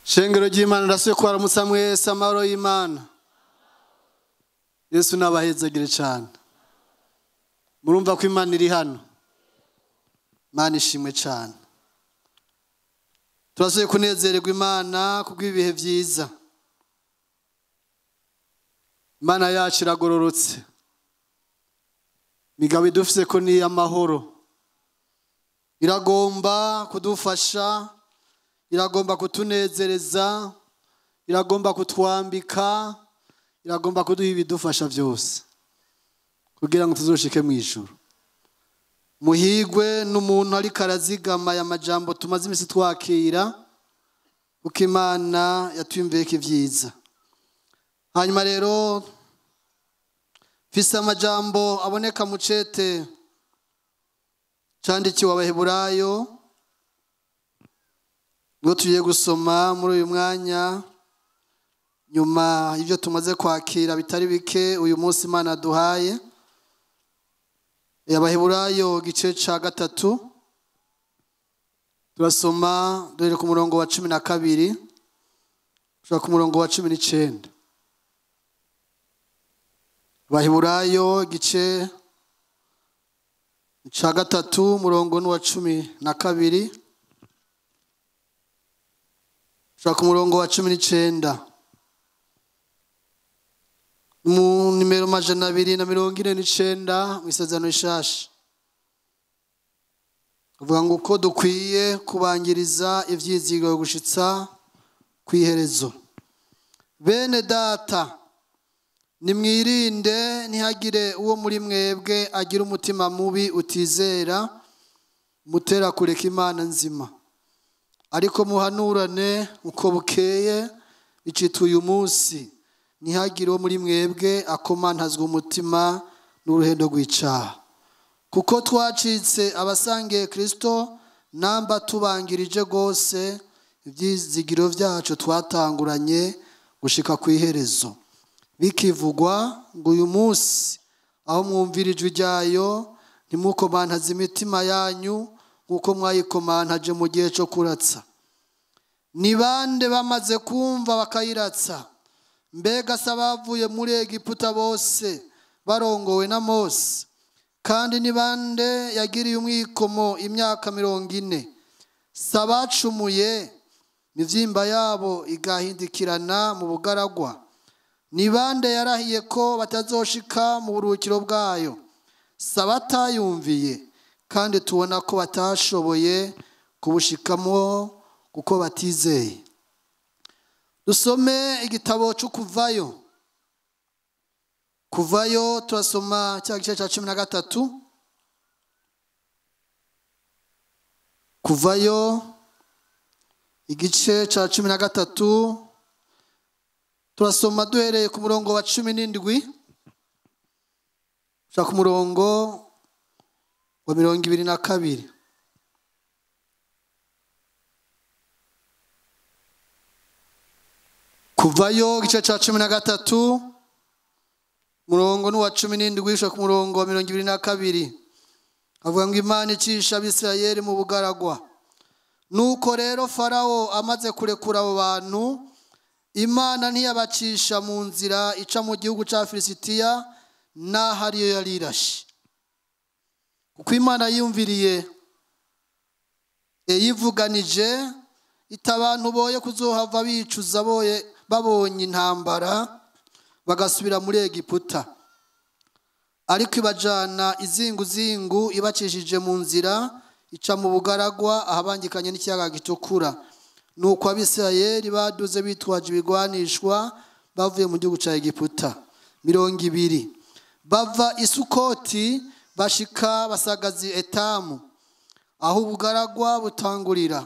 Shengero ry'Imana ndasuye kubaramutsa mwese amahoro y'Imana. Yesu nabahezagire cyane. Murumva ko Imana iri hano. Imana ishimwe cyane. Turasuye kunezererwa Imana kubw'ibihe byiza. Imana yacu iragororotse. Migabo idufise ko ni amahoro. Iragomba kudufasha, iragomba kutunezereza, iragomba kutwambika, iragomba kuduha ibidufasha byose kugira ngo tuzoshike mu ijuru. Muhigwe n'umuntu ariko arazigama aya majambo tumaze imisi twakira, kuko Imana yatwimviyeko ivyiza. Hanyuma rero mfise amajambo aboneka mu cete candikiwe Abaheburayo, ngo tugiye gusoma muri uyu mwanya nyuma y'ibyo tumaze kwakira bitari bike uyu munsi Imana duhaye. Abaheburayo gice ca 3 turasoma duhere ku murongo wa 12 gushika ku murongo wa 19. Abaheburayo gice ca 3 murongo wa 12 gushika ku murongo wa 19. Mu nimero 249 mu Isezerano Rishasha avuga ngo uko dukwiye kubangiriza ivyizigiro gushitsa kwiherezo. Bene data, nimwirinde ntihagire uwo muri mwebwe agira umutima mubi utizera mutera kureka Imana nzima, ariko muhanurane uko bukeye icitwa uyu munsi, ntihagire uwo muri mwebwe akomantazwa umutima n'uruhendo rw'icaha. Kuko twacitse abasangiye Kristo, namba tubangirije gose ivyizigiro vyacu twatanguranye gushika kw'iherezo. Bikivugwa ngo uyu munsi aho mwumvira ijwi ryayo ntimukomantaze imitima yanyu nkuko mwayikomantaje mu gihe cyo kuratsa. Ni bande bamaze kumva bakayiratsa? Mbega se abavuye muri Egiputa bose barongowe na Mose? Kandi ni bande yagiriye umwikomo imyaka 40? Se abacumuye imivyimba yabo igahindikirana mu bugaragwa? Ni bande yarahiye ko batazoshika mu buruhukiro bwayo? Se abatayumviye, kandi tubona ko batashoboye kubushikamo kuko batizeye. Dusome igitabo cyo Kuvayo. Kuvayo turasoma cya gice cya 13. Kuvayo igice cya 13 turasoma duhereye ku murongo wa 17 gushika ku murongo wa 22. Kuvayo igice ca 13 murongo n'uwa 17 gushika ku murongo wa 22 avuga ngo Imana icisha Abisirayeli mu bugaragwa. Nuko rero Farao amaze kurekura abo bantu, Imana ntiyabacisha mu nzira ica mu gihugu ca Filisitiya n'aho ariyo yari irashe, kuko Imana yiyumviriye yivuganije itabantu boye kuzohava bicuza boye babonye intambara bagasubira muri Egiputa, ariko ibajana izinguzingu ibacishije mu nzira ica mu bugaragwa ahabangikanye n'ikiyaga gitukura. Nuko Abisirayeli baduze bitwaje ibigwanishwa bavuye mu gihugu ca Egiputa. 20 bava Isukoti bashika basagazi Etamu aho ubugaragwa butangurira.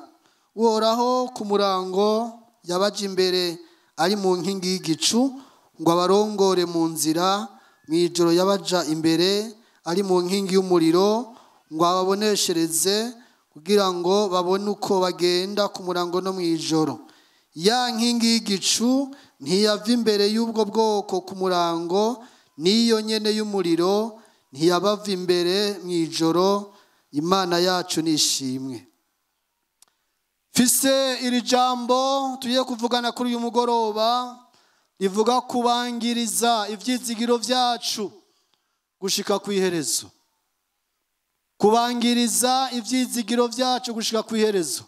Uhoraho ku murango yabaje imbere ari mu nkingi y'igicu ngo abarongore mu nzira, mw'ijoro yabaja imbere ari mu nkingi y'umuriro ngo ababoneshereze kugira ngo babone uko bagenda ku murango no mw'ijoro. Ya nkingi y'igicu ntiyava imbere y'ubwo bwoko ku murango, n'iyo nyene y'umuriro ntiyabava imbere mw'ijoro. Imana yacu nishimwe. Fise iri jambo tugiye kuvugana kuri uyu mugoroba rivuga kubangiriza ivyizigiro vyacu gushika ku iherezo. Kubangiriza ivyizigiro vyacu gushika ku iherezo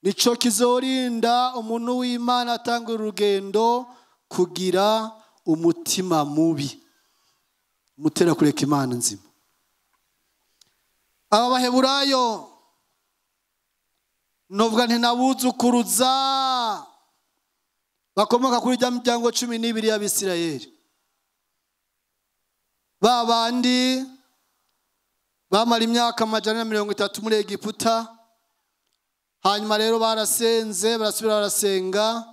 nico kizorinda umuntu w'Imana atanga urugendo kugira umutima mubi mutera kureka Imana nzima. Aba Baheburayo novuga nti nabuzukuruza bakomoka kuri rya miryango 12 y'Abisirayeli, babandi bamara imyaka 130 muri Egiputa. Hanyuma rero barasenze, barasubira barasenga.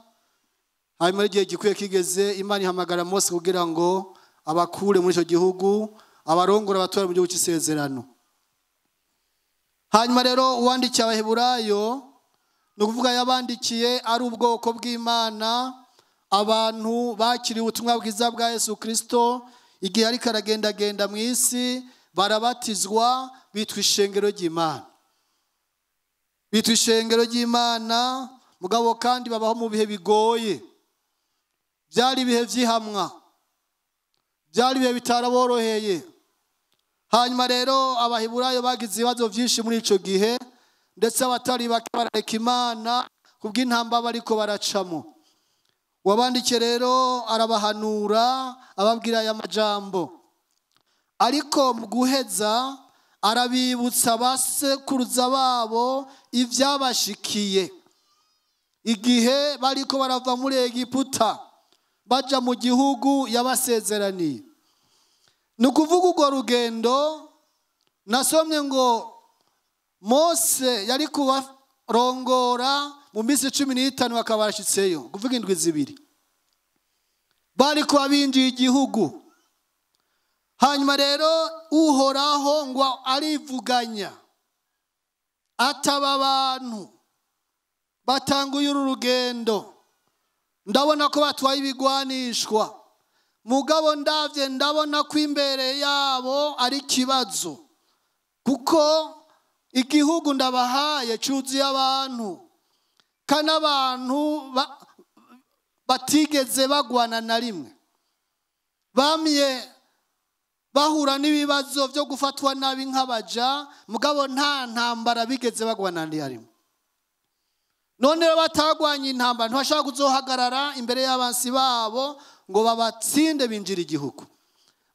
Hanyuma igihe gikwiye kigeze, Imana ihamagara Mose kugira ngo abakure muri ico gihugu, abarongora abatora mu gihugu cy'isezerano. Hanyuma rero uwandikiye Abaheburayo, ni ukuvuga yabandikiye ari ubwoko bw'Imana, abantu bakiriye ubutumwa bwiza bwa Yesu Kristo igihe ariko aragendagenda mu isi, barabatizwa bitwa ishengero ry'Imana. Bitwa ishengero ry'Imana, mugabo kandi babaho mu bihe bigoye. Byari ibihe by'ihamwa, byari ibihe bitaraboroheye. Hanyuma rero Abaheburayo bagize ibibazo byinshi muri ico gihe, ndetse abatari bake barareka Imana kubw'intamba bariko baracamo. Wabandikiye rero arabahanura, ababwira aya majambo, ariko mu guheza arabibutsa basekuruza babo ivyabashikiye igihe bariko barava muri Egiputa baja mu gihugu yabasezeraniye. Ni ukuvuga urwo rugendo nasomye ngo Mose yari kubarongora mu minsi 15 bakaba barashitseyo, kuvuga indwi zibiri bari kuba binjiye igihugu. Hanyuma rero Uhoraho ngo arivuganya ataba abantu batanguye uru rugendo, ndabona ko batwaye ibigwanishwa, mugabo ndavye ndabona ko imbere yabo ari kibazo, kuko igihugu ndabahaye cuzuye abantu, kandi abantu batigeze bagwana na rimwe, bamye bahura n'ibibazo byo gufatwa nabi nk'abaja, mugabo nta ntambara bigeze bagwana na rimwe. None rero batagwanye intambara ntibashaka kuzohagarara imbere y'abansi babo ngo babatsinde binjira igihugu.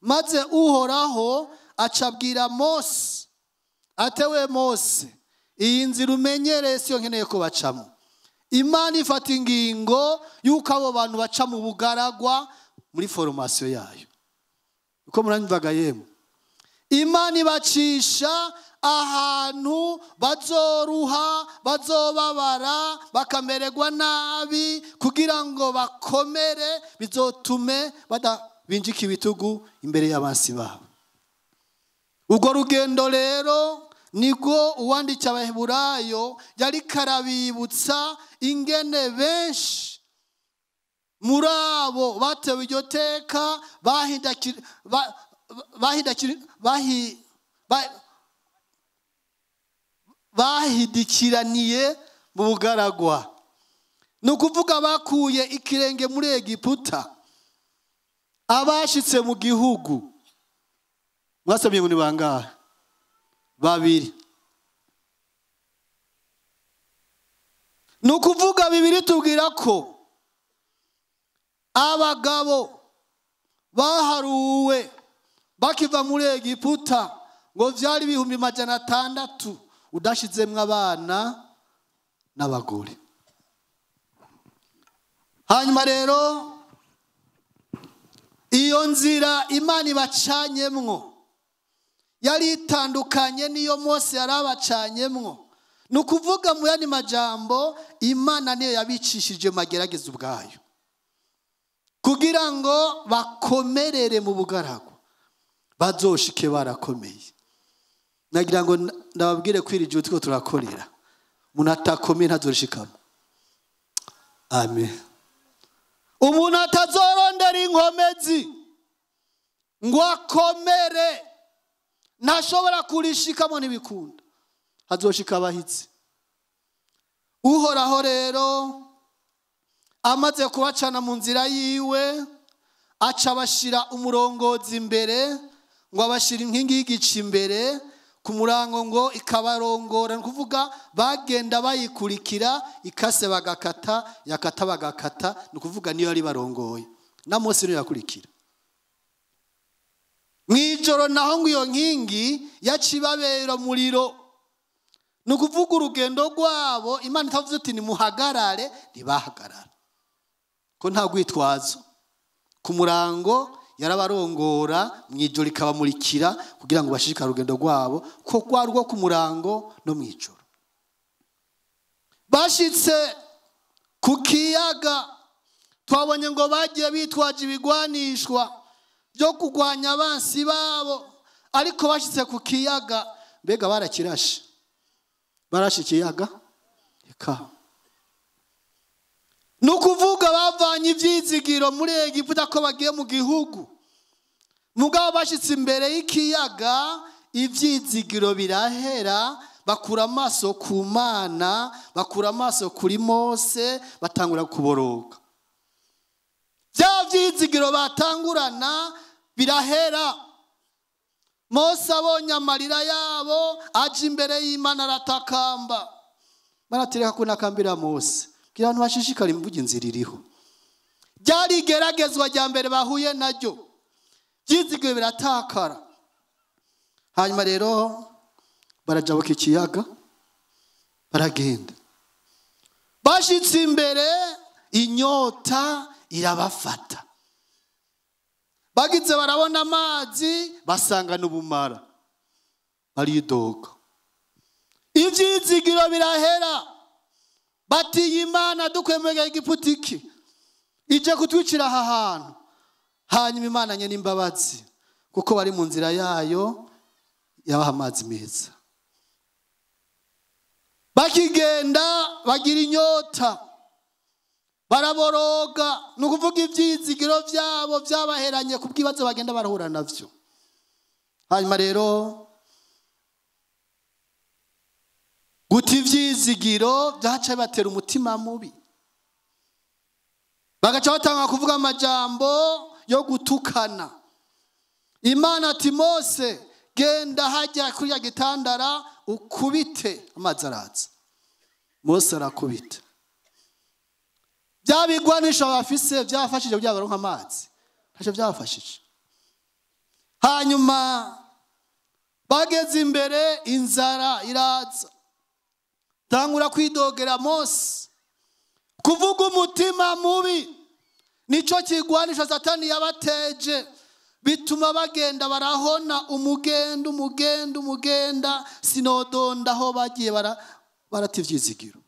Maze Uhoraho acabwira Mose atewe Mose, iyi nzira umenyereye siyo nkeneye ko bacamo. Imana ifata ingingo yuko abo bantu baca mu bugaragwa muri formation yayo. Uko muranyumvaga yemwe, Imana ibacisha ahantu bazoruha, bazobabara, bakamererwa nabi, kugira ngo bakomere, bizotume badabinjika ibitugu imbere y'abansi babo. Urwo rugendo rero nibwo uwandikiye Abaheburayo yari karabibutsa ingene benshi muri abo batewe iryo teka bahidikiraniye mu bugaragwa. Ni ukuvuga bakuye ikirenge muri Egiputa, abashitse mu gihugu. Mwasomye ngo ni bangahe? Babiri. Ni ukuvuga bibiri tubwira ko abagabo baharuwe bakiva muri Egiputa ngo vyari 600,000 udashizemwo abana n'abagore. Hanyuma rero iyo nzira Imana ibacanyemwo yari itandukanye niyo Mose yarabacanyemwo. Ni ukuvuga mu yandi majambo, Imana niyo yabicishije magerageza ubwayo kugira ngo bakomerere mu bugaragwa, bazoshike barakomeye. Nagira ngo ndababwire ko iri joro turiko turakorera, umuntu atakomeye ntazorishikamo. Amen. Umuntu atazorondera inkomezi ngo akomere ntashobora kurishikamo, ntibikunda. Hazoshika abahitsi. Uhoraho rero amaze kubacana mu nzira yiwe, aca abashira umurongozi imbere, ngo abashira inkingi y'igicu imbere ku murango, ngo ikabarongora. Ni ukuvuga bagenda bayikurikira, ikase bagakata, yakata bagakata. Ni ukuvuga niyo yari barongoye, na Mose niyo yakurikira. Mw'ijoro naho ngo iyo nkingi yacibabera umuriro. Ni ukuvuga urugendo rwabo, Imana itavuze uti nimuhagarare, ntibahagarara, ko nta rwitwazo. Ku murango yarabarongora, mw'ijoro ikabamurikira kugira ngo bashishikare urugendo rwabo, ko rwari urwo ku murango no mw'ijoro. Bashitse ku kiyaga, twabonye ngo bagiye bitwaje ibigwanishwa byo kurwanya abansi babo, ariko bashitse ku kiyaga, mbega barakirashe? Barashe ikiyaga? Eka. Ni ukuvuga bavanye ibyizigiro muri Egiputa ko bagiye mu gihugu, mugabo bashitse imbere y'ikiyaga ibyizigiro birahera, bakura amaso ku Mana, bakura amaso kuri Mose, batangura kuboroga. Bya byizigiro batangurana birahera. Mose abonye amarira yabo, aje imbere y'Imana aratakamba. Baratereka ko nakambira Mose, kugira abantu bashishikare imvugo inzira iriho. Ryari igeragezwa rya mbere bahuye naryo, byizigiro biratakara. Hanyuma rero barajabuka ikiyaga, baragenda. Bashitse imbere, inyota irabafata. Bagize barabona amazi, basanga n'ubumara, baridoga. Ibyizigiro birahera. Bati Imana dukwemega Egiputa iki, ije kutwicira aha hantu. Hanyuma Imana nye n'imbabazi, kuko bari mu nzira yayo, yabaha amazi meza. Bakigenda bagira inyota, baraboroga. Ni ukuvuga ibyizigiro byabo byabaheranye ku bw'ibibazo bagenda barahura navyo. Hanyuma rero guta ibyizigiro byaca bibatera umutima mubi, bagaca batanga kuvuga amajambo yo gutukana. Imana ati Mose, genda hajya kuri ya gitandara ukubite amazi araza. Mose arakubita. Bya bigwanisho bafise byafashije kugira baronke amazi, ntacyo byabafashije. Hanyuma bageze imbere, inzara iraza, tangura kwidogera Mose. Kuvuga umutima mubi nico kigwanisho Satani yabateje, bituma bagenda barahona umugenda umugenda umugenda, sinodonda aho bagiye barata ivyizigiro.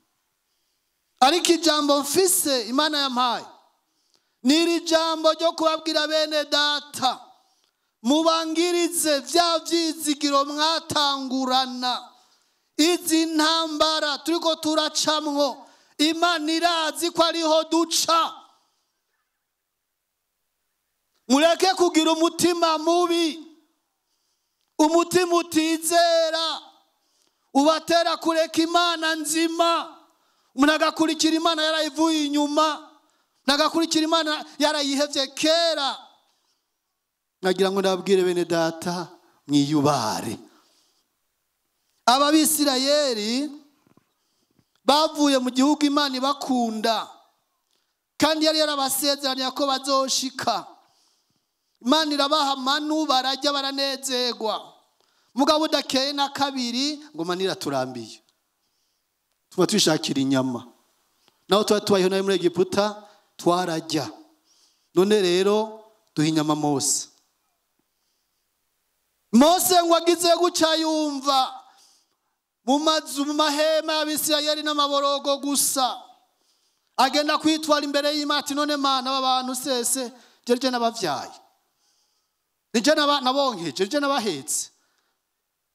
Ariko ijambo mfise Imana yampaye niri jambo ryo kubabwira bene data, mubangirize vya vyizigiro mwatangurana. Izi ntambara turiko turacamwo, Imana irazi ko ariho duca. Mureke kugira umutima mubi, umutima utizera ubatera kureka Imana nzima. Umuntu agakurikira Imana yarayivuye inyuma, nagakurikira Imana yarayihevye kera. Nagira ngo ndababwire bene data, mwiyubare. Aba Bisirayeli bavuye mu gihugu Imana ibakunda, kandi yari yarabasezeraniye ko bazoshika. Imana irabaha manu, barajya baranezerwa. Mugabo udakeye na kabiri ngo Imana iraturambiye, tuba twishakira inyama. Naho tuba tubayeho nayo muri Egiputa twarajya, none rero duha inyama Mose. Mose ngo agize guca yumva mu mazu, mu mahema y'Abisirayeli n'amaborogo gusa, agenda kwitwara imbere y'Imana ati none Mana, aba bantu sese jeje nabavyaye, nije nabonkeje, nije nabahetse,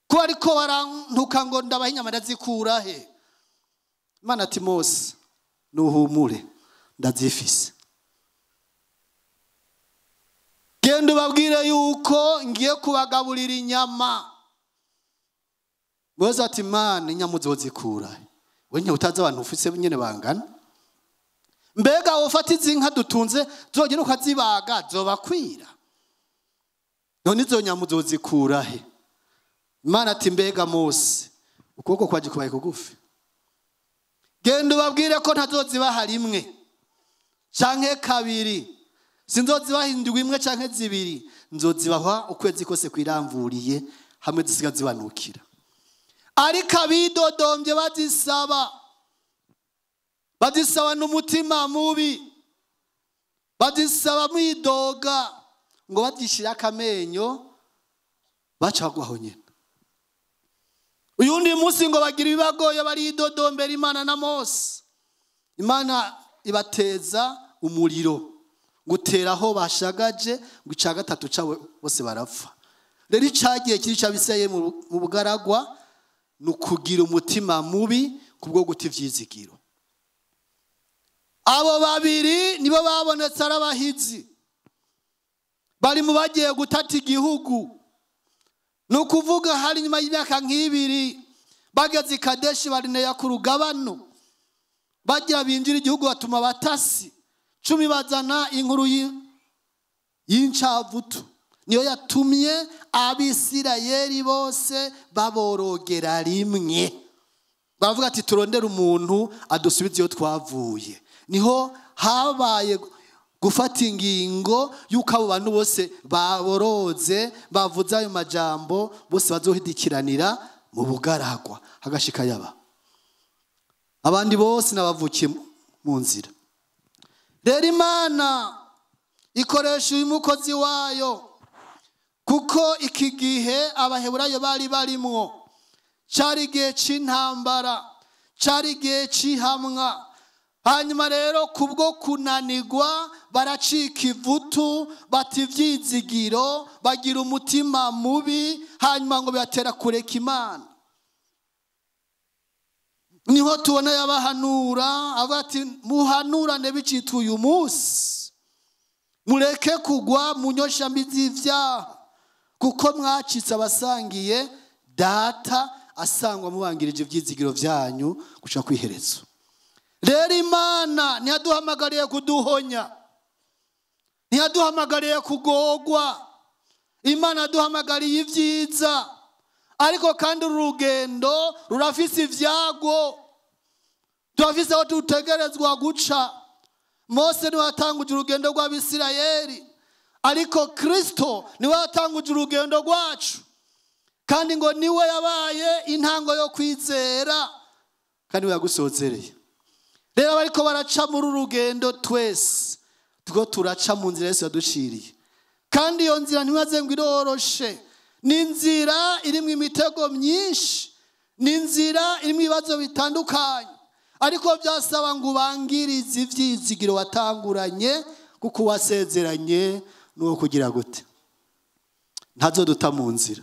ko ariko barantuka ngo ndabaha inyama ndazikura he? Imana ati Mose, nuhumure ndazifise, genda ubabwire yuko ngiye kubagaburira inyama. Mose ati Mana, inyama uzozikura he? Wenye utazi abantu ufise nyene bangana. Mbega wofata izi nka dutunze zogenda ukazibaga zobakwira? None izo nyama uzozikura he? Imana ati mbega Mose, ukuboko kwaje kubaye kugufi, genda ubabwire ko ntazozibaha rimwe canke kabiri, sinzozibaha indwi imwe canke zibiri, nzozibaha ukwezi kose kwiramvuriye, hamwe zisiga zibanukira. Ariko abidodombye bazisaba n'umutima mubi, bazisaba mwidoga ngo bazishire akamenyo, baca bagwaho nyene. Uyundi munsi ngo bagira ibibagoye, baridodombera Imana na Mose. Imana ibateza umuriro guteraho bashagaje, ngo ica gatatu cabo bose barapfa. Rero icagiye kiri cabiseye mu bugaragwa ni ukugira umutima mubi kubwo guta ivyizigiro. Abo babiri nibo babonetse ari abahizi, bari mu bagiye gutata igihugu. Ni ukuvuga hari nyuma y'imyaka nk'ibiri bageze i Kadeshi Barineya ku rugabano, bagira binjira igihugu batuma abatasi 10 bazana inkuru y'incavutu. Niyo yatumye Abisirayeli bose baborogera rimwe, baravuga ati turondere umuntu adusubize iyo twavuye. Niho habaye gufata ingingo yuko abo bantu bose baboroze bavuze ayo majambo bose bazohidikiranira mu bugaragwa, hagashika yaba abandi bose nabavukiye mu nzira. Rero Imana ikoresha uyu mukozi wayo, kuko iki gihe Abaheburayo bari barimwo cari igihe c'intambara, cari igihe c'ihamwa. Hanyuma rero kubwo kunanigwa baracika ivutu, bata ivyizigiro, bagira umutima mubi, hanyuma ngo bibatera kureka Imana. Niho tubona yabahanura avuga ati muhanurane bicitwa uyu munsi, mureke kugwa mu nyosha mbi z'ivyaha, kuko mwacitse abasangiye data asangwa mubangirije ivyizigiro vyanyu guca kwiherezo. Rero Imana ntiyaduhamagariye kuduhonya, ntiyaduhamagariye kugogwa, Imana yaduhamagariye ivyiza. Ariko kandi uru rugendo rurafise ivyago, turafise aho dutegerezwa guca. Mose niwe watanguje urugendo rw'Abisirayeli, ariko Kristo niwe watanguje urugendo rwacu, kandi ngo niwe yabaye intango yo kwizera, kandi we yagusozereye. Rero abariko baraca muri uru rugendo twese tuko turaca mu nzira Yesu yaduciriye, kandi iyo nzira ntibaze ngo iroroshe. Ni inzira irimwo imitego myinshi, ni inzira irimwo ibibazo bitandukanye, ariko byasaba ngo ubangirize ivyizigiro watanguranye, kuko wasezeranye n'uwo kugira gute ntazoduta mu nzira,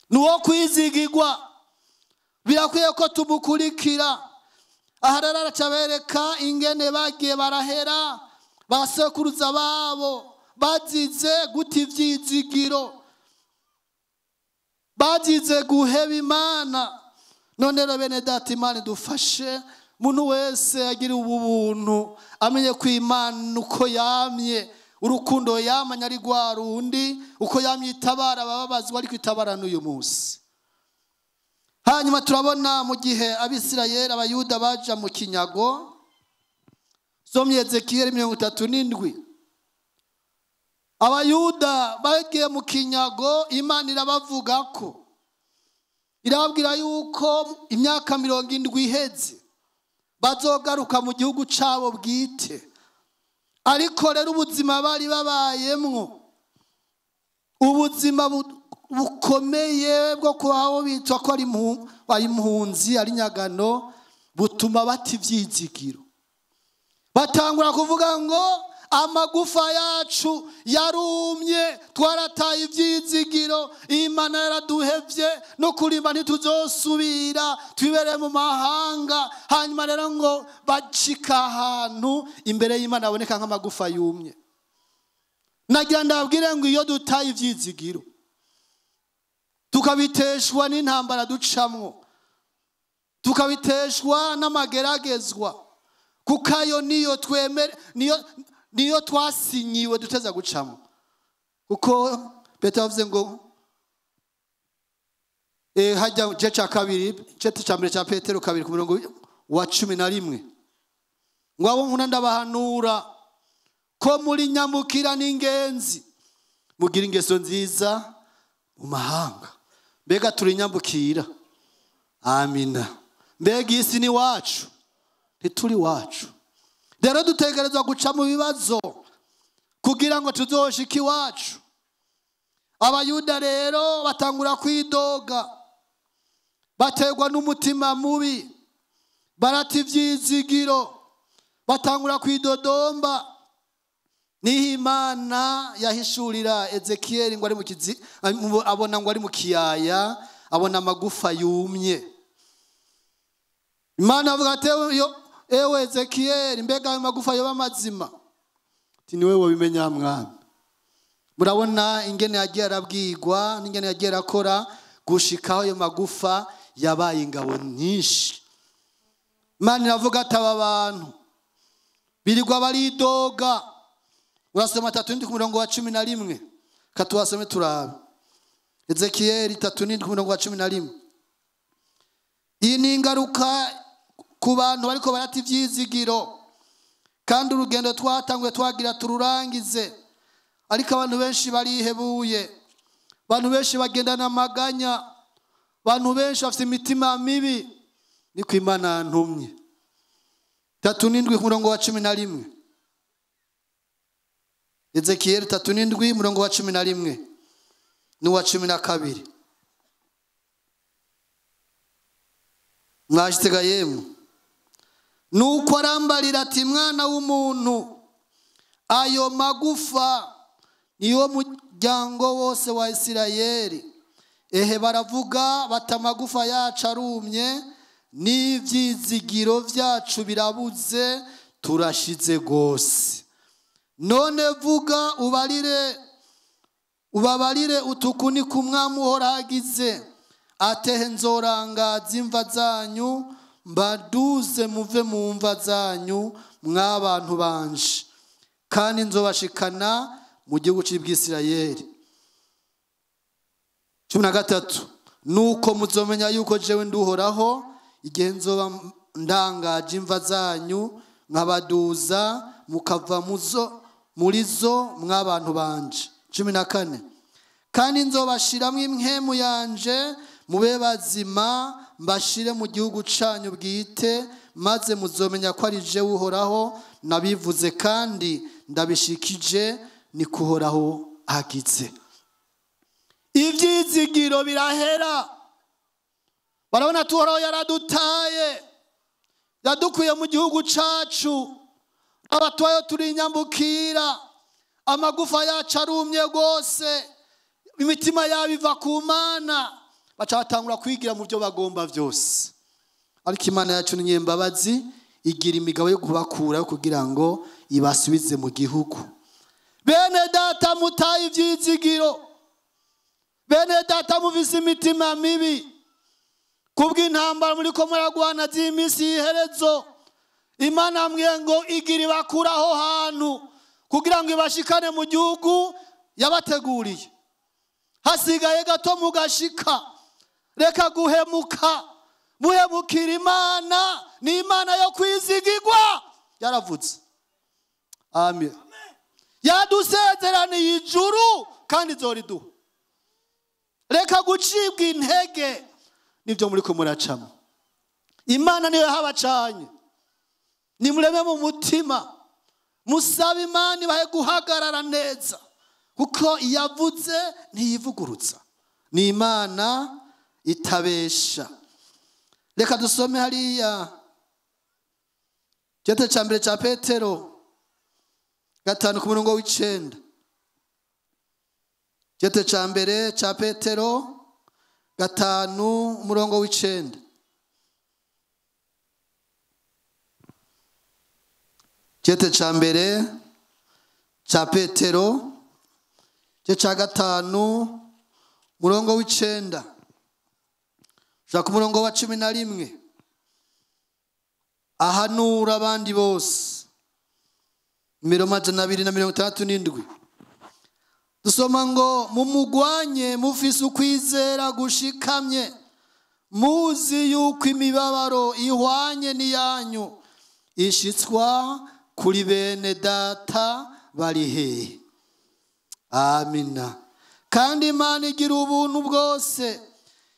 n'uwo kwizigirwa. Birakwiye ko tumukurikira. Aha rero aracabereka ingene bagiye barahera basekuruza babo bazize guta ivyizigiro, bazize guheba Imana. None rero bene data, Imana idufashe, umuntu wese agira ubu buntu amenye ko Imana uko yamye urukundo yamanye ari rwa rundi, uko yamye itabara abababazwa ariko itabara n'uyu munsi. Hanyuma turabona mu gihe Abisirayeli Abayuda baja mu kinyago, somye Ezekiyeli 37, Abayuda bagiye mu kinyago, Imana irabavuga ko irababwira yuko imyaka 70 iheze bazogaruka mu gihugu cabo bwite. Ariko rero ubuzima bari babayemwo, ubuzima bukomeye bwo kubaho bitwa ko ari impunzi, ari nyagano, butuma bata ivyizigiro. Batangura kuvuga ngo amagufa yacu yarumye, twarataye ivyizigiro, Imana yaraduhevye, no kurimba ntituzosubira, twibere mu mahanga. Hanyuma rero ngo bacika ahantu imbere y'Imana baboneka nk'amagufa yumye. Nagira ndababwire ngo iyo dutaye ivyizigiro tukabiteshwa n'intambara ducamwo, Tukabiteshwa n'amageragezwa, kuko ayo niyo twemere, niyo twasinyiwe duteza gucamo. Kuko Petero yavuze ngo hajya gice cya kabiri, gice cya mbere cya Petero 2 ku murongo wa 11, ngo abo nkunda ndabahanura ko muri nyamukira n'ingenzi, mugira ingeso nziza mu mahanga. Mbega turi nyambukira? Amina. Mbega isi ni wacu? Ntituri wacu. Rero dutegerezwa guca mu bibazo kugira ngo tuzoshike iwacu. Abayuda rero batangura kwidoga, baterwa n'umutima mubi, barata ivyizigiro, batangura kwidodomba. Niho Imana yahishurira Ezekiyeli ngo ari mu kizi, abona ngo ari mu kiyaya, abona amagufa yumye. Imana avuga ati ewe Ezekiyeli, mbega ayo magufa yoba mazima? Ati niwe wabimenya mwami. Murabona ingene yagiye arabwirwa n'ingene yagiye arakora gushikaho ayo magufa yabaye ingabo nyinshi. Imana iravuga ati aba bantu birirwa baridoga. Urasoma 37 ku murongo wa 11, katuwasome turabe. Ezekiyeli 37 ku murongo wa 11. Iyi ni ingaruka ku bantu bariko barata ivyizigiro, kandi urugendo twatanguye twagira tururangize, ariko abantu benshi barihebuye, abantu benshi bagendana amaganya, abantu benshi bafite imitima mibi. Niko Imana yantumye. 37 ku murongo wa 11. Ezekiyeli 37 murongo wa 11 n'uwa 12. Mwashitega yemwe. Nuko arambarira ati mwana w'umuntu, ayo magufa niyo muryango wose wa Isirayeli. Ehe baravuga bati amagufa yacu arumye, n'ivyizigiro vyacu birabuze, turashize gose. None vuga ubabarire utuku ni ku mwami Uhoraho agize, atehe nzorangaza imva zanyu, mbaduze muve mu mva zanyu mw'abantu banje, kandi nzobashikana mu gihugu c'Ubwisirayeli. 13. Nuko muzomenya yuko jewe nduhoraho igihe nzoba ndangaje imva zanyu, nkabaduza mukava muzo muri zo mw'abantu banje. 14. Kandi nzobashiramwo impwemu yanje, mube bazima, mbashire mu gihugu canyu bwite, maze muzomenya ko ari jewe Uhoraho nabivuze kandi ndabishikije, ni kuhoraho agize. Ivyizigiro birahera. Barabona Uhoraho yaradutaye, yadukuye mu gihugu cacu, abatwayo turi inyambukira, amagufa yacu arumye gose, imitima yabo iva ku Mana, baca batangura kwigira mu byo bagomba byose. Ariko Imana yacu ni nyembabazi, igira imigabo yo kubakura kugira ngo ibasubize mu gihugu. Bene data mutaye ivyizigiro, bene data muvise imitima mibi kubw'intambara muriko muragwana z'iminsi y'iherezo. Imana ambwiye ngo igira ibakuraho hantu kugira ngo ibashikane mu gihugu yabateguriye. Hasigaye gato mugashika. Reka guhemuka, muhemukira Imana, ni Imana yo kwizigirwa. Yaravuze. Amen. Yadusezeraniye ijuru kandi izoriduha. Reka gucibwa intege nibyo muriko muracamo. Imana niyo yahabacanye. Nimureme mu mutima, musabe Imana ibahe guhagarara neza, kuko iyavuze ntiyivugurutsa. Ni Imana itabesha. Reka dusome hariya igice cya mbere cya Petero 5 ku murongo w'9. Igice cya mbere cya Petero 5 umurongo w'9. Igice cya mbere cya Petero igice cya 5 umurongo w'9 ushaka umurongo wa 11. Ahanura abandi bose. Nimero 267 dusoma ngo mumugwanye mufise ukwizera gushikamye, muzi yuko imibabaro ihwanye n'iyanyu ishitswa kuri bene data bari hehe. Amina. Kandi Imana igira ubuntu bwose,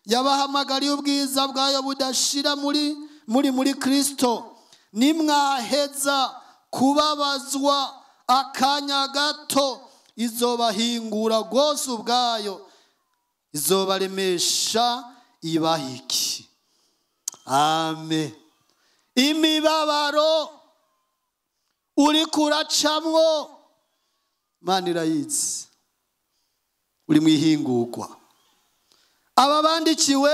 yabahamagariye ubwiza bwayo budashira muri Kristo. Nimwaheza kubabazwa akanya gato, izobahingura rwose ubwayo, izobaremesha ibahiki. Amen. Imibabaro uri kuracamwo, Imana irayizi, uri mwihingurwa. Aba bandikiwe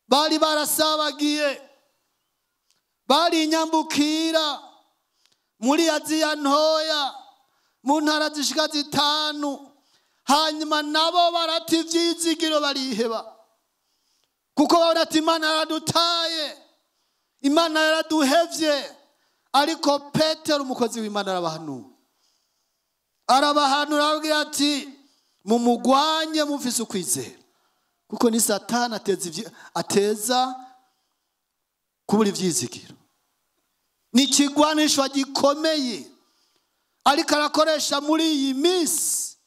bari barasabagiye, bari inyambukira muri Aziya ntoya, mu ntara zishika 5. Hanyuma nabo barata ivyizigiro bariheba, kuko babona ati Imana yaradutaye, Imana yaraduhevye. Ariko Petero umukozi w'Imana arabahanura, arababwira ati mumugwanye mufise ukwizera, kuko ni Satani ateza kubura ivyizigiro. Ni ikigwanishwa gikomeye ariko arakoresha muri iyi minsi,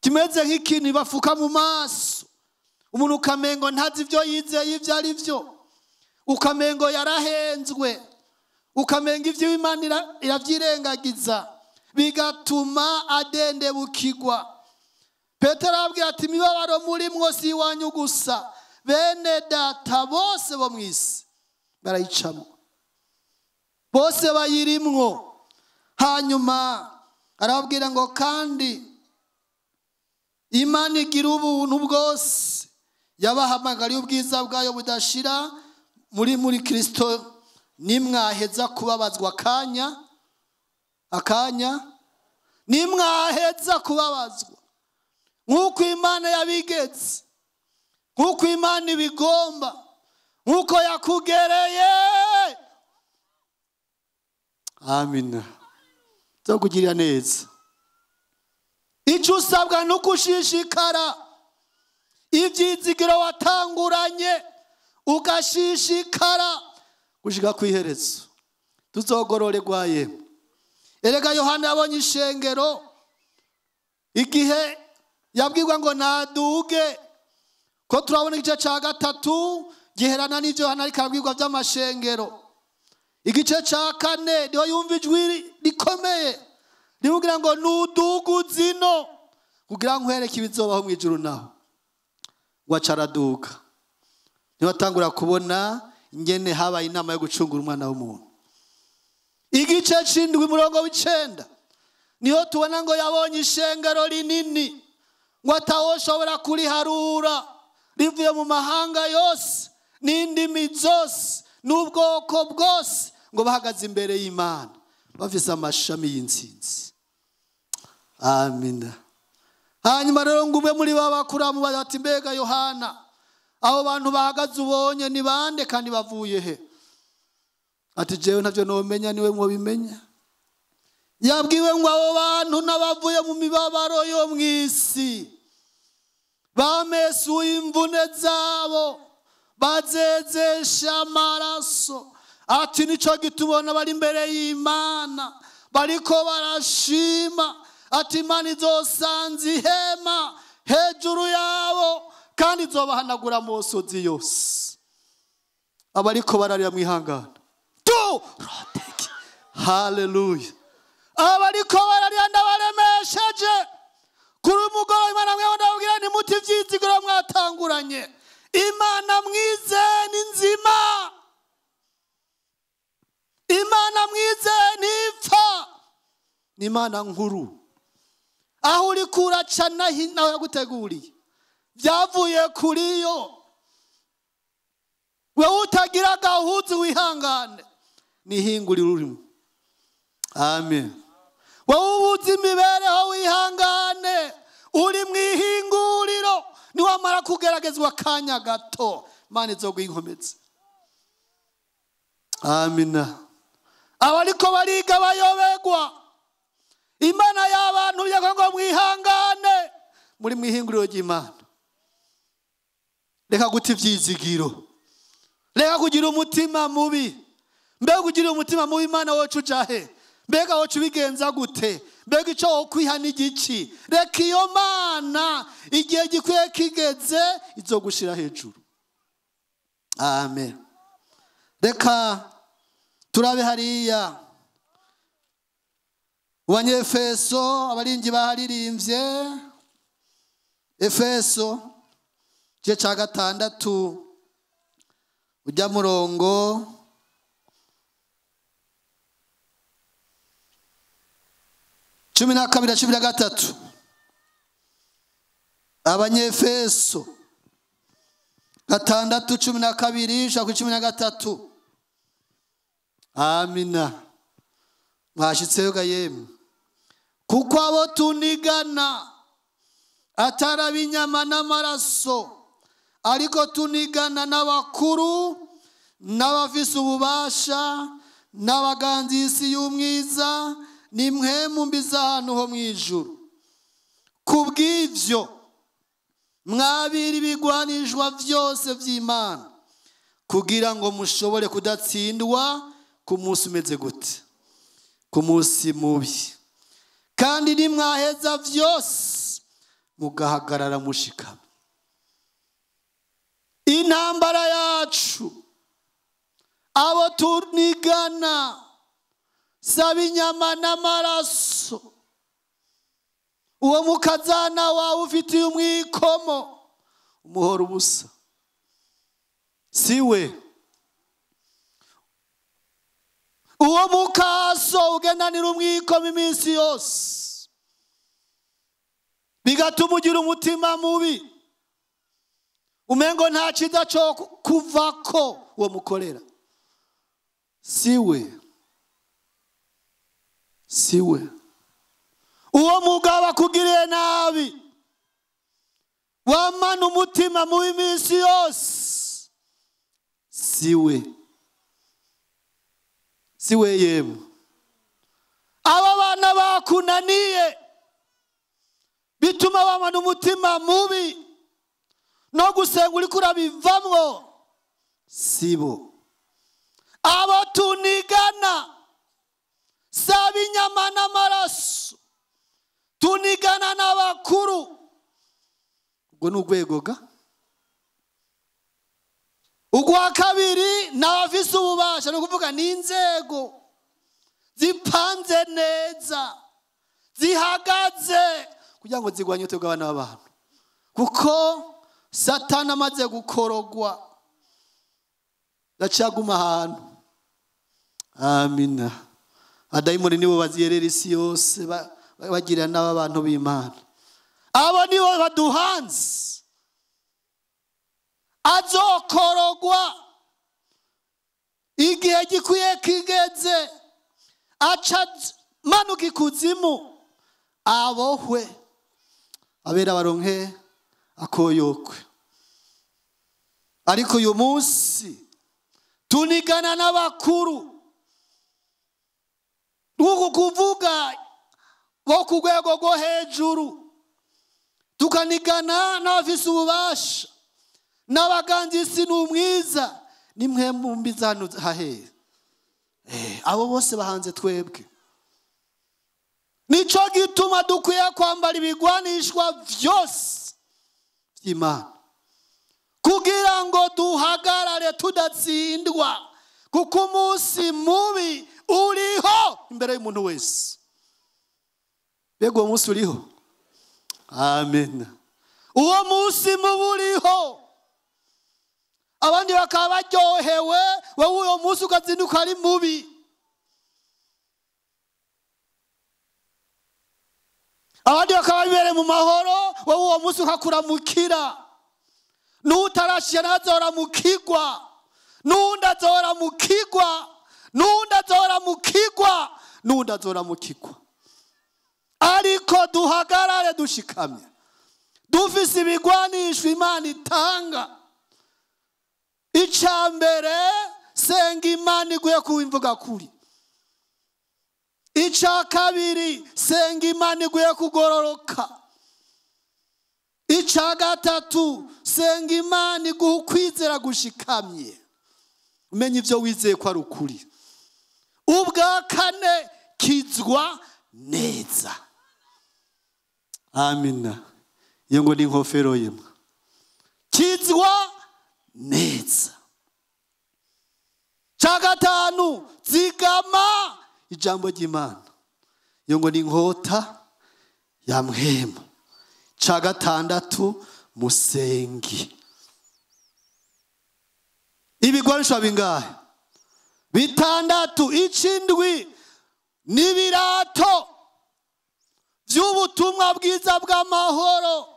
kimeze nk'ikintu bafuka mu maso umuntu, ukamengo ntazi ibyo yizeye ibyo ari byo, ukamengo yarahenzwe, ukamengo ibyo Imana iravyirengagiza, bigatuma adendebukirwa. Petero arababwira ati imibabaro murimwo si iwanyu gusa, bene data bose bo mw'isi barayicamo, bose bayirimwo. Hanyuma arababwira ngo kandi Imana igira ubuntu bwose, yabahamagariye ubwiza bwayo budashira muri Kristo. Nimwaheza kubabazwa akanya, nimwaheza kubabazwa nk'uko Imana yabigeze, nk'uko Imana ibigomba, nk'uko yakugereye. Amina. Nzokugirira neza. Icyo usabwa ni ugushishikara ibyizigiro watanguranye, ugashishikara gushika kw'iherezo. Tuzogororerwa yemwe. Erega Yohana yabonye ishengero igihe yabwirwa ngo naduge, ko turabona igice ca 3 giherana n'ivyo Yohana ariko arabwirwa vy'amashengero. Igice ca 4 niho yumva ijwi rikomeye rimubwira ngo nudugu zino, kugira nkwereke ibizobaho mw'ijuru. Naho ngo aca araduga, niho atangura kubona ingene habaye inama yo gucungura umwana w'umuntu. Igice c'indwi umurongo w'9 niho tubona ngo yabonye ishengero rinini, ngo atawoshobora kuriharura, rivuye mu mahanga yose n'indimi zose n'ubwoko bwose, ngo bahagaze imbere y'Imana bafise amashami y'intsinzi. Amina. Hanyuma rero ngo umwe muri ba bakuru amubaza ati mbega Yohana, abo bantu bahagaze ubonye ni bande kandi bavuye he? Ati jewe ntavyo nomenya, niwe mwobimenya. Yabwiwe ngo abo bantu n'abavuye mu mibabaro yo mw'isi, bamesuye imvune zabo, bazezesha amaraso. Ati nico gituma bari imbere y'Imana bariko barashima. Ati Imana izosanza ihema hejuru yabo, kandi izobahanagura amosozi yose. Abariko bararira mwihangana. Tu roteki. Haleluya. Abariko bararira ndabaremesheje. Kuri umugoroba Imana mwe ndababwira nti muti ivyizigiro mwatanguranye, Imana mwize ni nzima, Imana mwize ntipfa, ni Imana nkuru. Aho uri kuraca naho yaguteguriye byavuye kuri yo. Wewe utagira gahuzu wihangane, nihingurira urimo. Amen. Wewe ubuze imibereho wihangane, uri mwihinguriro. Niwamara kugeragezwa akanya gato, Imana izoguha inkomezi. Amina. Abariko bariga bayobegwa, Imana y'abantu ngo mwihangane muri mwihinguriro ry'Imana. Reka guta ivyizigiro, reka kugira umutima mubi. Mbega kugira umutima mubi, Imana wocu ujahe? Mbega wocu ubigenza gute? Mbega ico wokwiha n'igiki? Reka iyo Mana igihe gikwiye kigeze izogushira hejuru. Amen. Reka turabe hariya Abanyefeso, abaringi baharirimbye. Efeso igice ca 6 ujya murongo 12 na 13. Abanyefeso 6 12 gushika 13. Amina. Mwashitseyo ga yemwe. Kuko abo tunigana atari ab'inyama n'amaraso, ariko tunigana n'abakuru n'abafise ububasha n'abaganzi isi y'umwiza nimwe mbi z'ahantu ho mw'ijuru. Kubw'ivyo mwabira ibigwanishwa vyose vy'Imana, kugira ngo mushobore kudatsindwa ku munsi umeze gute, ku munsi mubi. Kandi nimwaheza vyose mugahagarara mushikamye. Intambara yacu, abo tunigana saba inyama n'amaraso. Uwo mukazana wawe ufitiye umwikomo umuhora ubusa, siwe. Uwo mukaso ugendanira umwikomo iminsi yose, bigatuma ugira umutima mubi, umengo nta ciza co kuvako uwo mukorera, siwe. Siwe. Uwo mugabo akugiriye nabi, wamana umutima mubi iminsi yose, siwe. Siwe yemwe. Aba bana bakunaniye bituma wamana umutima mubi no gusenga uriko urabivamwo, sibo. Abo tunigana saba inyama n'amaraso, tunigana n'abakuru. Ubwo ni urwego ga. Ugwa kabiri n'abafise ububasha, ni ukuvuga ni inzego zipanze neza, zihagaze kugira ngo zigwanye ubutwe bw'abana b'abantu. Kuko Satani amaze gukorogwa gacaguma ahantu. Amina. Adayimoni nibo baziyerera isi yose, bagira n'abantu b'Imana. Abo nibo baduhanze. Azokorogwa igihe gikwiye kigeze, aca manuka ikuzimu abohwe, abera baronke akoyokwe. Ariko uyu munsi tunigana n'abakuru, uku kuvuga bo ku rwego rwo hejuru, tukanigana n'abafise ububasha n'abaganzi isi n'umwiza nimwe mbi z'ahantu hahera. Abo bose bahanze twebwe. Nico gituma dukwiye kwambara ibigwanishwa vyose vy'Imana, kugira ngo duhagarare tudatsindwa, kuko umunsi mubi uriho imbere y'umuntu wese. Mbega uwo munsi uriho? Amen. Uwo munsi mubi uriho, abandi bakaba baryohewe, wowe uwo munsi ukazinduka ari mubi. Abandi bakaba bibereye mu mahoro, wowe uwo munsi ukakuramukira. N'utarashiye ntazoramukigwa, n'undi azoramukigwa, n'undi azoramukigwa, n'undi azoramukigwa. Ariko duhagarare dushikamye, dufise ibigwanisho Imana itanga. Icya mbere, senga. Senga Imana iguhe kuba imvuga kuri. Icya kabiri, senga Imana iguhe kugororoka. Icya gatatu, senga Imana iguhe ukwizera gushikamye, umenye ibyo wizeye ko ari ukuri. Ubwa kane, kizwa neza. Amina. Iyo ngo ni inkofero yimwe. Kizwa neza. Cya gatanu, zigama ijambo ry'Imana. Iyo ngo ni inkota ya mpwemu. Cya gatandatu, musengi. Ibigwanisho bingahe? 6. Ikindwi n'ibirato by'ubutumwa bwiza bw'amahoro.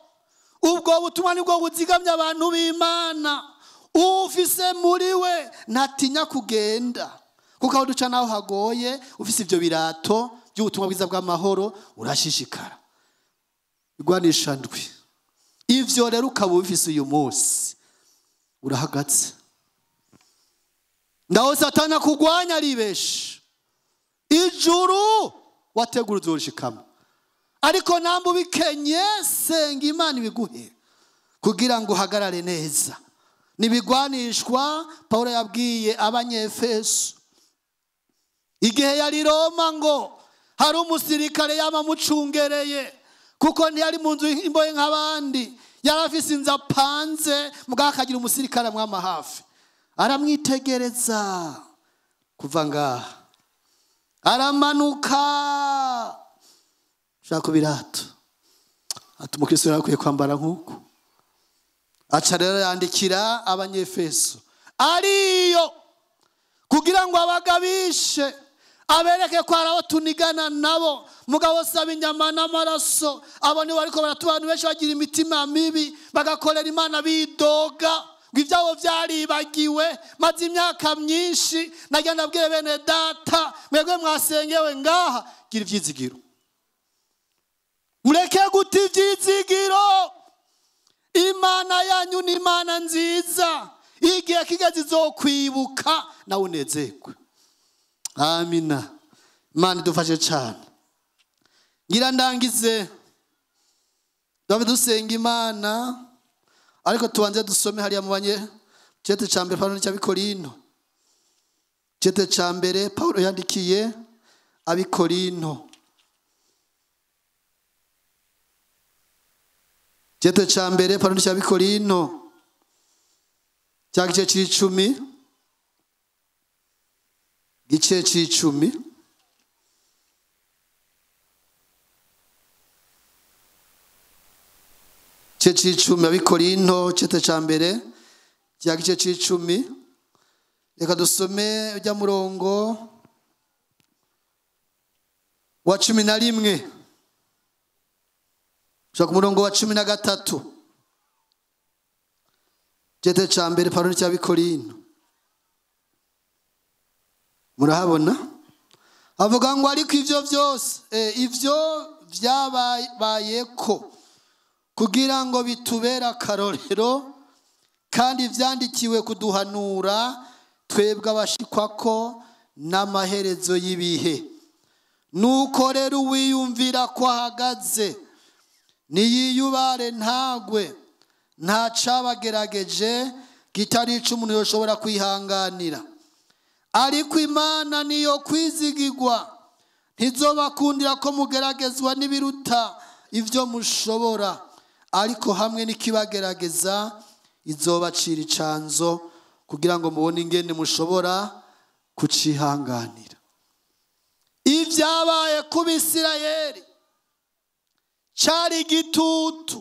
Ubwo butumwa nibwo buzigamye abantu b'Imana. Ufise muri we ntatinya kugenda, kuko aho duca naho hagoye, ufise ibyo birato by'ubutumwa bwiza bw'amahoro urashishikara. Igwanisha ndwi. Ivyo rero ukaba ubifise uyu munsi, urahagatse. Ndaho Satani akugwanya aribesha. Ijuru wategura uzorishikamo. Ariko namba ubikenye, senga Imana ibiguhe kugira ngo uhagarare neza. Nibigwanishwa Paulo yabwiye Abanyefeso igihe yari Roma ngo hari umusirikare yamamucungereye, kuko ntiyari mu nzu imbohe nk'abandi, yari afise inzu apanze, mugabo akagira umusirikare amwama hafi. Aramwitegereza kuva ngaha, aramanuka shaka birato. Ati umukristo yarakwiye kwambara nk'uku. Aca rero yandikira Abanyefeso ariyo kugira ngo abagabishe, abereke ko hari abo tunigana nabo, mugabo saba inyama n'amaraso. Abo nibo bariko baratuma abantu benshi bagira imitima mibi, bagakorera Imana bidoga ngo ibyabo byaribagiwe. Maze imyaka myinshi nagira ndabwire bene data, mwebwe mwasengewe ngaha, gira ibyizigiro. Mureke guta ibyizigiro. Imana yanyu ni Imana nziza, igihe kigeze izokwibuka nawe unezerwe. Amina. Imana idufashe cyane. Ngira ndangize, duhave dusenga Imana, ariko tubanze dusome hariya mu banye cete ca mbere Paulo n'Abikorino. Cete ca mbere Paulo yandikiye Abikorino. Cete ca mbere Paulo n'Abikorino cya gice c'icumi, gice c'icumi. Gice c'icumi Abikorino, cete ca mbere cya gice c'icumi. Reka dusome ujya murongo wa 11 gushika ku murongo wa 13. Cete ca mbere Paulo n'Abikorino. Murahabona? Avuga ngo ariko ivyo vyose, ivyo vyabayeko kugira ngo bitubera akarorero, kandi vyandikiwe kuduhanura twebwe abashikwako n'amaherezo y'ibihe. Nuko rero uwiyumvira ko ahagaze niyiyubare ntagwe, nta cabagerageje kitari ico umuntu yoshobora kwihanganira. Ariko Imana niyo kwizigirwa, ntizobakundira ko mugeragezwa n'ibiruta ivyo mushobora, ariko hamwe n'ikibagerageza izobacira icanzo kugira ngo mubone ingene mushobora kucihanganira. Ivyabaye ku Bisirayeli cari igitutu,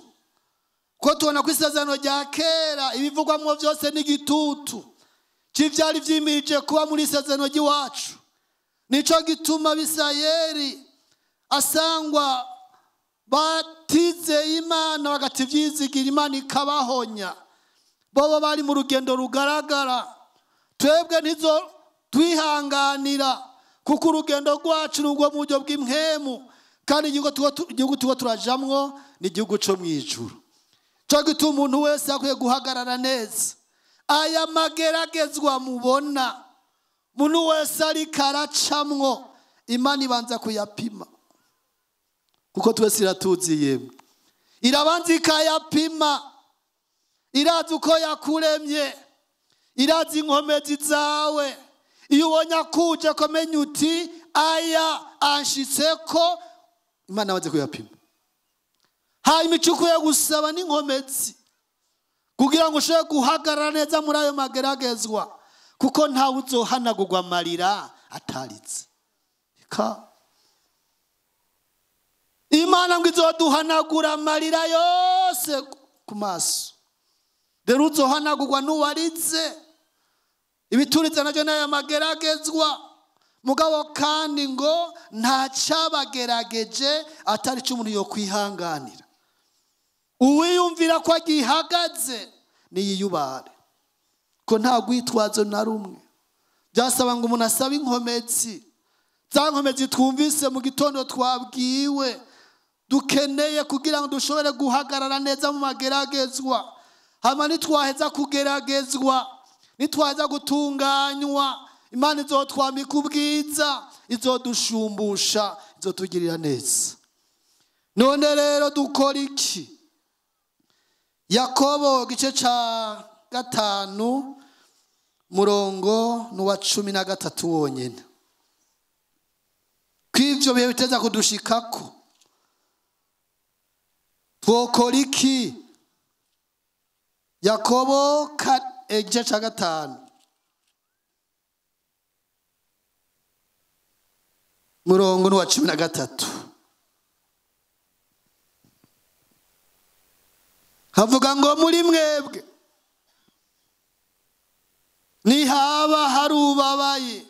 ko tubona ko isezerano rya kera ibivugwamwo vyose ni igitutu c'ivyari vyimirije kuba muri isezerano ry'iwacu. Nico gituma Abisirayeli asangwa batizeye Imana, bagata ivyizigira Imana ikabahonya. Bobo bari mu rugendo rugaragara, twebwe ntizo twihanganira, kuko urugendo rwacu nubwo mu buryo bw'impwemu, kandi igihugu tuba turajamwo ni igihugu co mw'ijuru. Cyo gituma umuntu wese akwiye guhagarara neza. Aya mageragezwa mubona, Muntu wese ariko aracamwo, Imana ibanza kuyapima, kuko twese iratuzi yemwe. Irabanza ikayapima, irazi uko yakuremye, irazi inkomezi zawe. Iyo ubonye akuje komenya uti aya anshitseko, Imana abanze kuyapima. Hanyuma icyo ukwiye gusaba n'inkomezi kugira ngo ushobore guhagarara neza muri ayo mageragezwa, kuko ntawe uzohanagurwa amarira ataritse. Imana ngo izoduhanagura amarira yose ku maso. Rero uzohanagurwa n'uwaritse. Ibituritse nabyo n'aya mageragezwa. Mugabo kandi ngo nta cyabagerageje atari cyo umuntu yo kwihanganira. Uwiyumvira ko agihagaze niyiyubare, ko nta rwitwazo na rumwe. Byasaba ngo umuntu asabe inkomezi, za nkomezi twumvise mu gitondo twabwiwe dukeneye kugira ngo dushobore guhagarara neza mu mageragezwa. Hama nitwaheza kugeragezwa, nitwaheza gutunganywa, Imana izotwambika ubwiza, izodushumbusha, izotugirira neza. None rero dukora iki? Yakobo gice ca 5 murongo n'uwa 13 wonyene. Kw'ivyo bihe biteza kudushikako, twokora iki? Yakobo igice ca 5 murongo n'uwa 13. Havuga ngo muri mwebwe nihaba hari ubabaye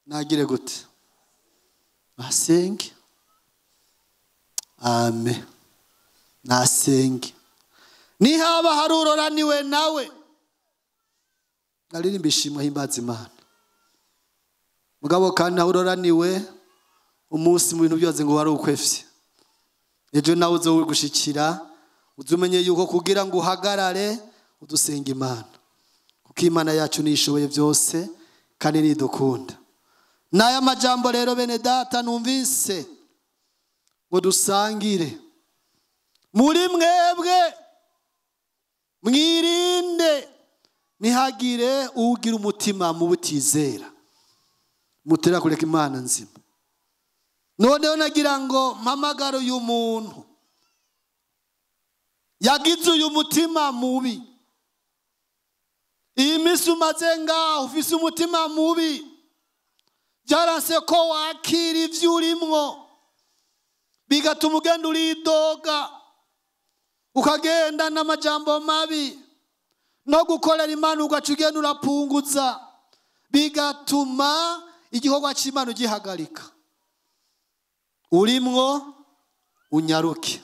nagire gute? Nasenge. Amen. Nasenge. Nihaba hari uroraniwe nawe naririmba ishimwe himbaza Imana. Mugabo kandi nawe uroraniwe umunsi mu bintu byose ngo wari ukwefye, ejo nawe uzogushikira, uzumenye yuko kugira ngo uhagarare udusenga Imana, kuko Imana yacu nishoboye byose kandi nidukunda. N'aya majambo rero bene data numvise ngo dusangire, muri mwebwe mwirinde ntihagire ugira umutima mu butizera mutera kureka Imana nzima. Noneho nagira ngo mpamagare uyu muntu yagize uyu mutima mubi. Iyi minsi umaze ngaho ufise umutima mubi, byaranse ko wakira ivyo urimwo, bigatuma ugenda uridoga, ukagenda n'amajambo mabi, no gukorera Imana ugaca ugenda urapunguza, bigatuma igikorwa c'Imana ugihagarika. Urimwo unyaruke,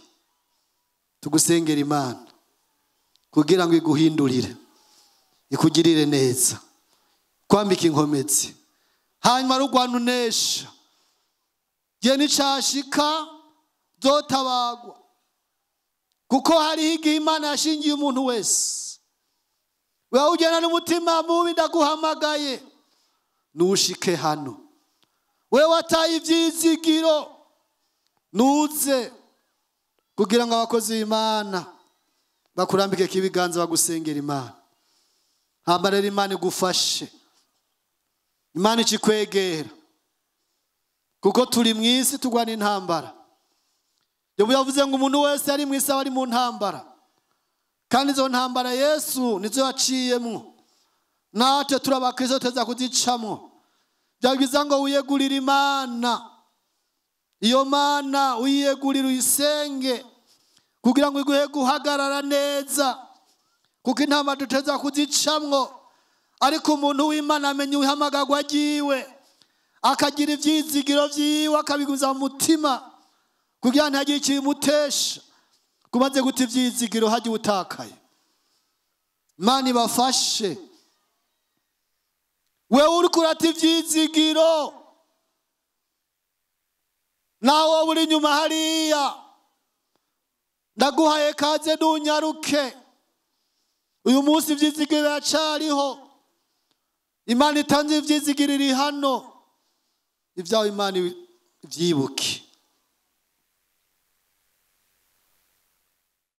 tugusengera Imana kugira ngo iguhindurire, ikugirire neza, kwambika inkomezi, hanyuma rugwana unesha. Gihe nicashika zotabagwa, kuko hariho igihe Imana yashingiye umuntu wese. Wewe ugenda n'umutima mubi ndaguhamagaye, nushike hano. Wewe wataye ivyizigiro, nuze kugira ngo abakozi b'Imana bakurambike ibiganza bagusengera Imana. Hamba rero Imana igufashe, Imana ikikwegera, kuko turi mw'isi turwana intambara. Yobu yavuze ngo umuntu wese ari mw'isi aba ari mu ntambara, kandi izo ntambara Yesu nizo yaciyemwo, natwe turi abakristo tuza kuzicamwo. Byabwiza ngo wiyegurire Imana, iyo Mana uyiyegurire uyisenge kugira ngo iguhe guhagarara neza, kuko intambara duteza kuzicamwo. Ariko umuntu w'Imana amenya uhamagagwa agiwe, akagira ivyizigiro vyiwe akabiguza mu mutima kugira ntagire ikimutesha. Kumaze guta ivyizigiro hagiye utakaye. Imana ibafashe. Wewe uriko urata ivyizigiro, nawe uri inyuma hariya, ndaguhaye kaze ntunyaruke. Uyu munsi ivyizigiro biracariho. Imana itanze ibyizigiro iri hano. Ibyawe Imana ibyibuke.